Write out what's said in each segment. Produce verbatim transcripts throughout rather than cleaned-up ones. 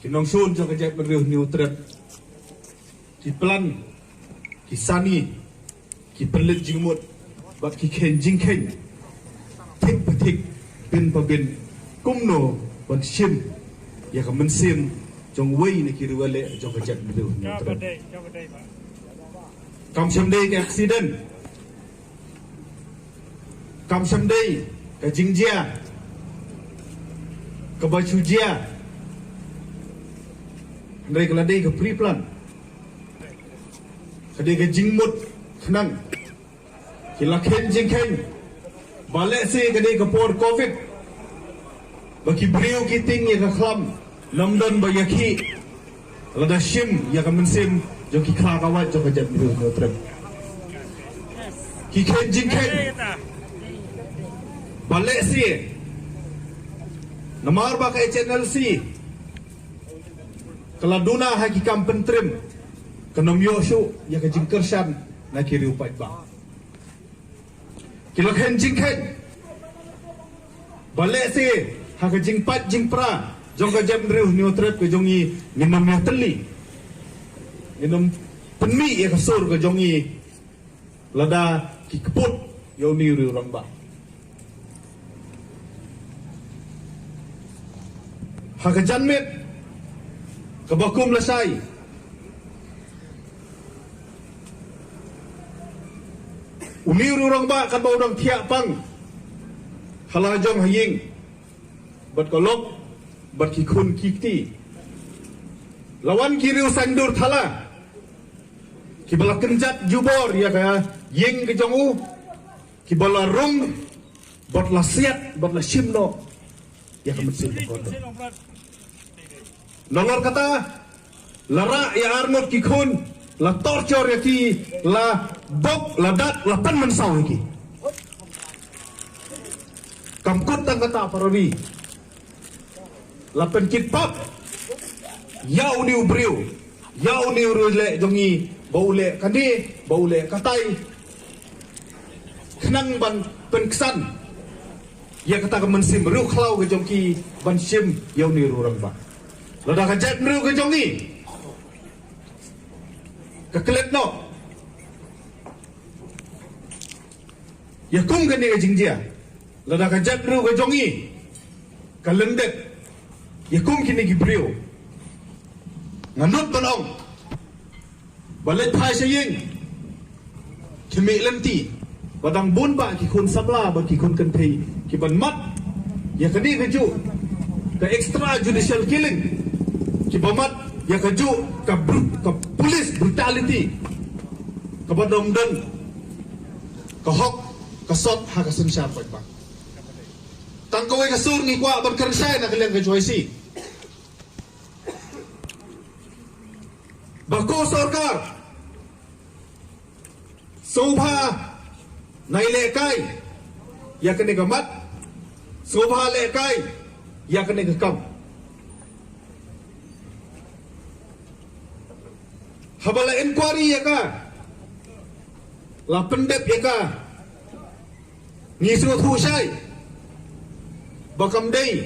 Ki nongshun jong ka jaitbynriew Hynñiewtrep ki plan, ki sani, ki pynleit jingmut bad ki kheiñ jingkheiñ thik pa thik, bin pa bin, kumno ban shim ïa ka mynsiem jong uwei na ki riewleh jong ka jaitbynriew Hynñiewtrep. Kam shym dei ka accident, kam shym dei ka jingjia kaba shu jia, hynrei ka la dei ka pre-plan, ka dei ka jingmut khnang. Ki la kheiñ jingkheiñ ba lehse ka dei ka por covid ba ki briew ki tieng ïa ka khlam, ym don ba ïakhih lada shim ïa ka mynsiem jong ki khlawait jong ka jaitbynriew Hynñiewtrep. Ki kheiñ jingkheiñ ba lehse namar ba ka H N L C ka la duna ha ki kam pyntriem, kan ym ïoh shuh ïa ka jingkyrshan na ki riew paidbah. Ki la kheiñ jingkheiñ ba lehse ha ka jingpait jingpra jong ka jaitbynriew Hynñiewtrep ka jong ngi, ngin ym ïatylli, ngin ym pynmih ïa ka sur ka jong ngi lada ki kput ïa une u rangbah. Ha ka janmiet kaba kum lashai, une u rangbah katba u dang thiah pang ha la jong ha ïing bad ka lok bad ki khun ki kti, la wan ki riew saiñdur thala kiba la kynjat jubor ïa ka ïing ka jong u, kiba la rung bad la siat bad la shim noh ïa ka mynsiem ka khun. Nalor kata, la rah ïa arngut ki khun, la torture ïa ki, la bok, la dat, la pynmynsaw ïa ki. Kam kut tang kata, parori, la pynkit pap ïa une u briew, ïa une u riewleh jong ngi, ba u leh kane, ba u leh katai, khnang ban pynksan ïa kata ka mynsiem riewkhlaw ka jong ki ban shim ïa une u rangbah. Lada ka jaitbynriew ka jong ngi ka klet noh ïa kum kane ka jingjia, lada ka jaitbynriew ka jong ngi ka lyndet ïa kum kine ki briew, nga nud ban ong ba leit phai sha ïing, khmih lynti, ba dang bun bah ki khun samla bad ki khun kynthei kiban mad ïa kane kajuh ka extrajudicial killing, kiba mad ïa kajuh ka bru-, ka police brutality, kaba ym don ka hok ka sot ha ka synshar paidbah. Tang kawei ka sur ngi kwah ban kren shai na ka liang ka J Y C, ba ko sorkar, sngewbha nai lehkai ïa kane ka mat, sngewbha lehkai ïa kane ka kam. Haba la inquiry ïa ka, la pyndep ïa ka, ngi sngewthuh shai ba kam dei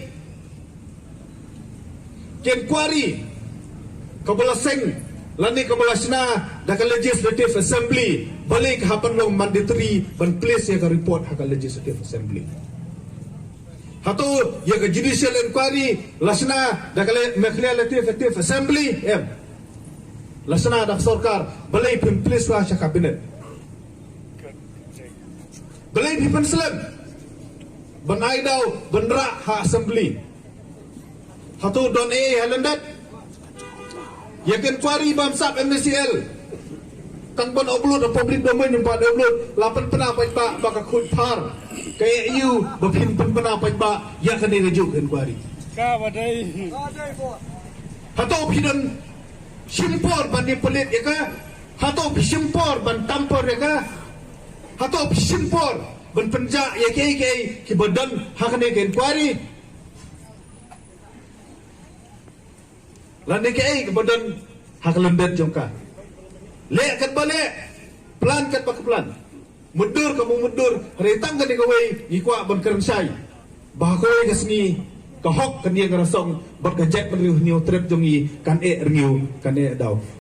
ka inquiry kaba la seng lane kaba la shna da ka Legislative Assembly, balei ka hap ban long mandatory ban place ïa ka report ha ka Legislative Assembly? Hato ïa ka judicial inquiry la shna da ka le-, Meghalaya Legislative Assembly? Em. La shna da ka sorkar, balei phim place shuwa sha cabinet? Balei phi pynslem ban ai daw ban rah ha assembly? Hato don ei ei ha lyndet? Ïa ka inquiry bam sap M A C L, tang ban upload ha public domain, ym pat upload, la pynpna paidbah ba ka khuid phar. Kaei ba phin pynpna paidbah ïa kane kajuh ka inquiry? Ka ba dei. Hato phi don shim por ban ïa pynleit ïa ka? Hato phi shim por ban tamper ïa ka? Hato phi shim por ban pynjah ïa kiei kiei kiba don ha kane ka inquiry? Lane kiei kiba don ha ka lyndet jong ka? Leh katba leh, plan katba ka plan, mutdur kaba mutdur, hynrei tang kane kawei ngi kwah ban kren shai, ba ha kawei ka sngi ka hok ka niang ka rasong bad ka jaitbynriew Hynñiewtrep jong ngi kan eh rngiew, kan eh daw.